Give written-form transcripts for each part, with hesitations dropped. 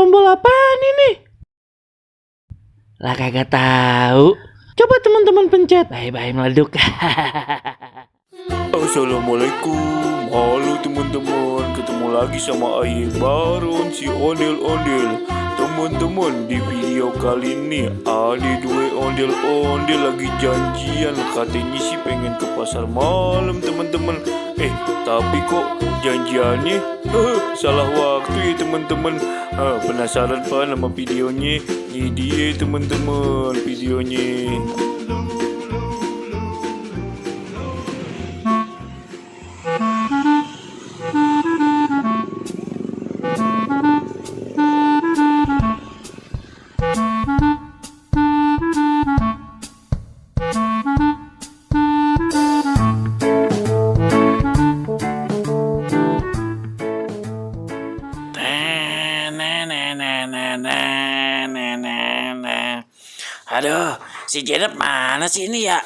Tombol apaan ini? Lah kagak tahu. Coba teman-teman pencet. Bye-bye meleduk. Assalamualaikum, halo teman-teman, ketemu lagi sama Aye Baron si ondel-ondel. Teman-teman, di video kali ini ada dua ondel-ondel lagi janjian. Katanya sih pengen ke pasar malam teman-teman. Tapi kok janjiannya salah waktu ya teman-teman. Penasaran pak sama videonya? Ini dia teman-teman videonya. Aduh, si Jenep mana sih ini ya?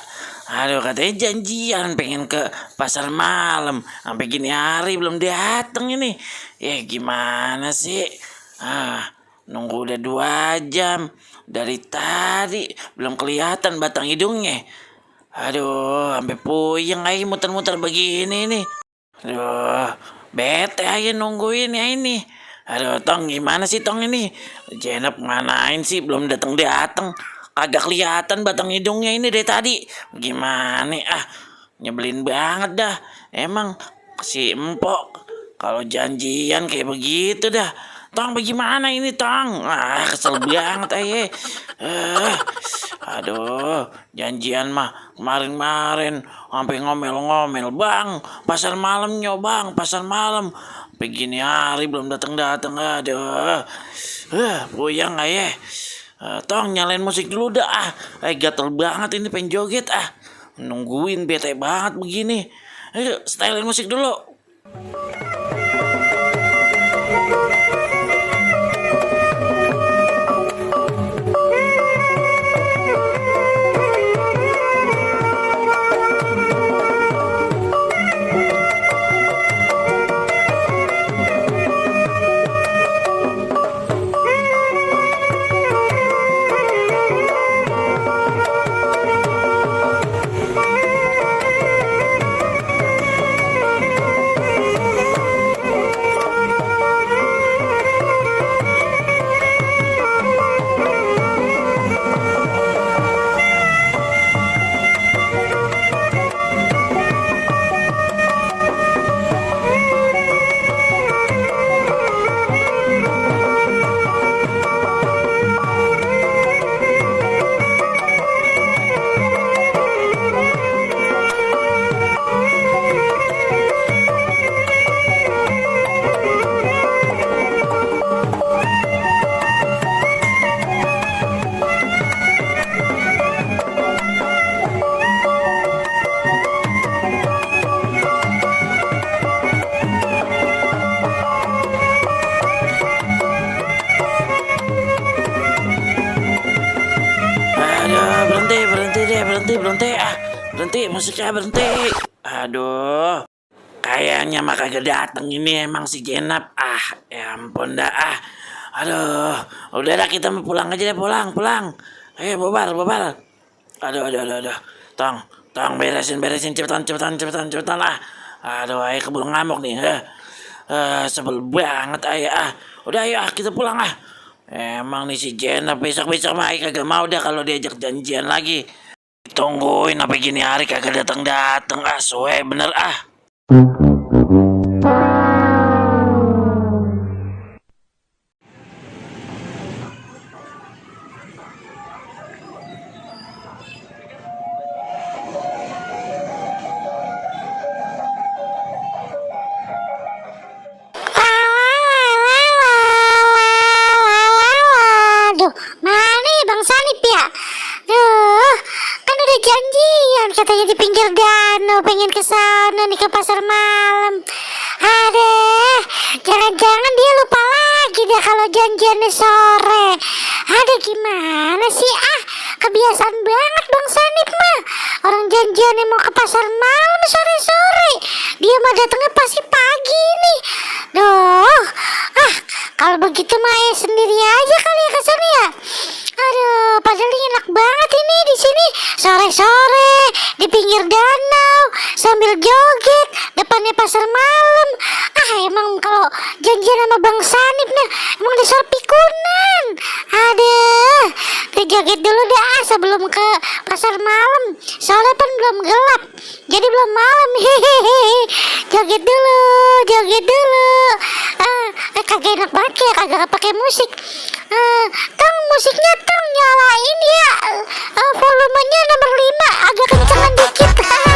Aduh, katanya janjian pengen ke pasar malam. Sampai gini hari belum datang ini. Ya gimana sih? Nunggu udah 2 jam. Dari tadi belum kelihatan batang hidungnya. Aduh, sampai puyeng aja muter-muter begini nih. Aduh, bete aja nungguin ya ini. Aduh, Tong gimana sih Tong ini? Jenep nganain sih belum datang. Kagak kelihatan batang hidungnya ini dari tadi. Gimana nyebelin banget dah. Emang si Empok kalau janjian kayak begitu dah. Tong bagaimana ini Tong? Kesel banget Aduh, janjian mah kemarin sampai ngomel-ngomel, "Bang, pasar malamnya Bang, pasar malam." Begini hari belum datang. Aduh. Puyeng Tong nyalain musik dulu dah gatel banget ini pengen joget nungguin bete banget begini. Ayo stylein musik dulu. Berhenti musiknya berhenti. Aduh, kayaknya mah kagak dateng ini emang si Jenap. Ya ampun dah Aduh, udah dah kita mau pulang aja deh, pulang. Ayo bobar. Aduh. Tong beresin cepetan. Aduh, keburu ngamuk nih. Sebel banget Udah ayo kita pulang Emang nih si Jenap besok mah kagak mau dah kalau diajak janjian lagi. Tungguin sampai gini hari kagak datang suwe bener Aduh, mana Bang Sanip ya? Kan udah janjian katanya di pinggir danau pengen ke sana nih ke pasar malam. Aduh, jangan-jangan dia lupa lagi deh kalau janjiannya sore. Aduh, gimana sih kebiasaan banget Bang Sanip mah. Orang janjiannya mau ke pasar malam sore-sore, dia mah datangnya pasti pagi nih. Duh, kalau Kalau begitu mah sendiri aja kali ya kesana ya. Aduh, padahal ini enak banget ini di sini sore-sore di pinggir danau sambil joget depannya pasar malam. Emang kalau janjian sama Bang Sanip nih emang dasar pikunan. Aduh, joget dulu dah sebelum ke pasar malam. Soalnya kan belum gelap, jadi belum malam. Hehehe, joget dulu. Kagak enak banget ya, kagak pakai musik. Tang, musiknya tang nyalain ya. Volumenya nomor 5 agak kencengan dikit.